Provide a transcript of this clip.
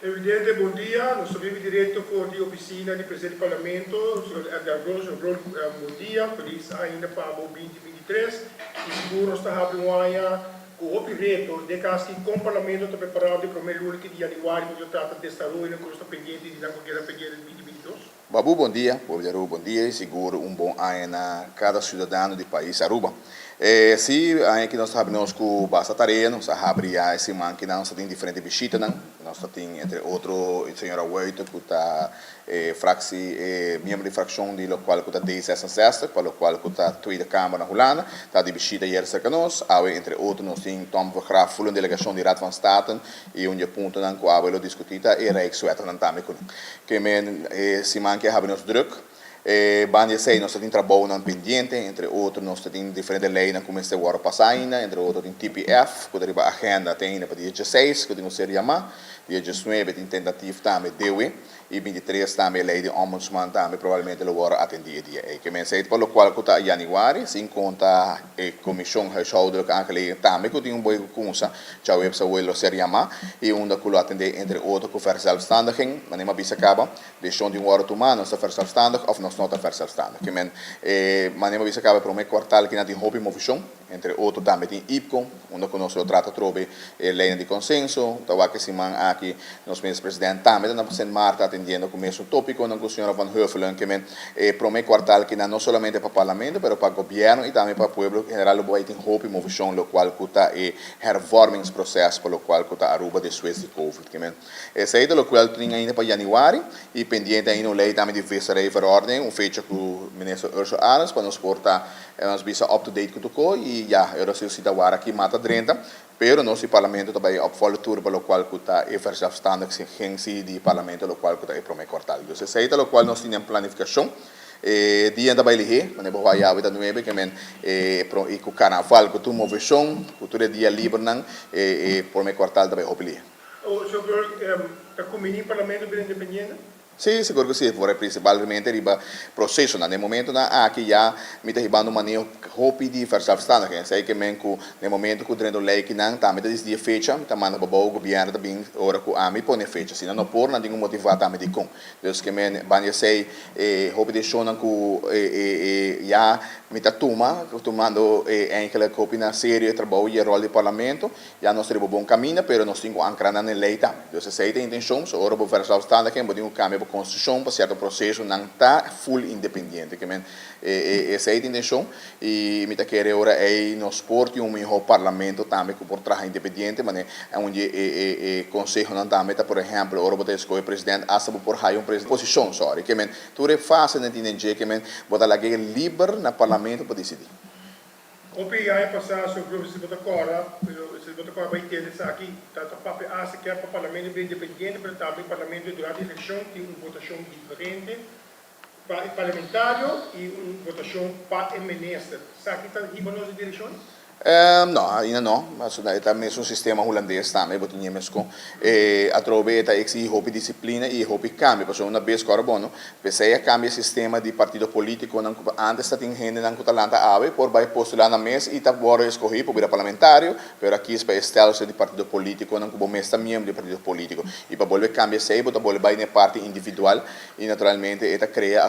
Evidente, bon dia. Nos ta bibo directo for di oficina di presidente di Parlamento, señor Edgar Broos. Señor Broos, bon dia. Feliz aña pa 2023. Y sigur nos ta habri un aña cu hopi reto. Den caso con Parlamento ta prepara di prome luna di januari, cu ta trata desaroyo cu ta pendiente di cualkier pendiente di 2022. Babu, bon dia. Bon dia, bon dia. Y sigur un bon aña na cada ciudadano di pais Aruba. Si, aki nos ta cu basta tarea, nos a habri e siman cu nos tin diferente bishita, nos tin entre otro señora Wuite, cu ta fractie, miembro di fractie di locual cu ta D66, pa locual cu ta Tweede Kamer na Hulanda, ta di bishita hier cerca nos. Awe, entre otro, nos tin Tom van Graaf, een delegatie di Raad van State, y un punto nan cu awe lo discuti ta e Rijkswet nan tambe cu. Kemen siman cu habri nos druk. Banda esey nos tin trabou nan pendiente, entre otro nos tin diferente ley nan cu mester wordo pasa ainda, entre otro tin TPF, cu riba agenda tin pa dia 16, cu tin cu ser yama, dia 19 tin tentatief tambe DW, y 23 tambe ley di ombudsman tambe probablemente lo wordo atendi dia. Y kemen esey pa locual cu ta januari, sin conta e commissie huishoudelijke aangelegenheden tambe cu tin un bon cunsa, djaweps lo ser yama, y unda cu lo atende entre otro cu verzelfstandiging, maar nem bisa caba, decision di un hora tuma, nos ta verzelfstandig of nos no ta verzelfstandig. Kemen, maar nem bisa caba, prome kwartaal cu tin hopi movecion, entre otro tambe tin IPCO, unda cu nos lo trata trobe ley di consenso, ta cu siman aki nos minister president tambe na Sint Maarten atendiendo cu mesun topico cu señora Van Huffelen, kemen prome kwartaal cu no solamente pa Parlamento, pero pa gobierno y tambe pa pueblo en general lo tin hopi movecion locual cu ta e hervormingsproces pa locual cu ta Aruba despues di COVID. Kemen esey ta locual tin ainda pa januari y pendiente ainda un ley tambe di visserijverordening, un fecha cu minister Ursula Arends pa nos por ta nos bisa up to date cu tur y ja, eu sei se da aki mata 30, pero nos Parlamento tambe op volle toer pa locual cu ta e verzelfstandiging di Parlamento locual cu ta e prome kwartaal. Dus esey ta locual nos tin planificacion. Dia ta bay lihe, manera bo a wak ta 9, kemen pro y cu carnaval, cu tur movecion, cu tur dia liber nan, prome kwartaal ta bay hopi lihe. O, señor, ta cumbini Parlamento bira independiente? Si, sigur cu si, por principalmente riba proceso na momento nan aki ya mi ta hibando maneho hopi di verzelfstandiging. Esey kemen cu na momento cu drenta ley cu nan tambe ta dicidi fecha, ta manda pa gobierno tambe ora cu ami pone fecha, sino no por nan tin motiva tambe di con. Dus kemen banda esey hopi decision cu ya mi ta tumando eigenlijk hopi na serio trabou y rol di Parlamento, ya nos tin bon caminda, pero nos tin cu ancra na ley tambe. Dus esey ta e intencion, so ora bo verzelfstandiging, bo tin un cambio pa constitucion, pa cierto proceso nan ta full independiente, kemen esey ta e intencion y mi ta kere ora ey nos por tin un miho Parlamento tambe cu por traha independiente, mas unda e conseho nan tambe ta, por ehempel, ora bo ta scohe presidente, hasta bo por haya un presidente posicion, sorry, kemen tur e fase nan tin kemen bo ta laga liber na Parlamento pa dicidi. Hopi aña pasa, señor Broos, si bo ta corda, si bo ta corda bay tende aki, ta papia asa cu pa Parlamento bira independiente, pero tambe Parlamento durante eleccion tin un votacion diferente pa e parlamentario y un votacion pa e minister. Esaki ta hiba nos direccion? No, ainda no. Mas ta mesun sistema hulandes tambe, bo tin mes cu atrobe ta exige hopi disciplina y hopi cambio. Pasobra un biaha cu bon, no? P'esey a cambia sistema di partido politico, nan antes ta tin hende nan cu ta lanta awe por bay postula nan mes y ta wordo escogi pa bira parlamentario, pero aki pa stelsel di partido politico, nan cu bo mes ta miembro di partido politico. Y pa bolbe cambia esey, bo ta bolbe bay na parti individual y naturalmente e ta crea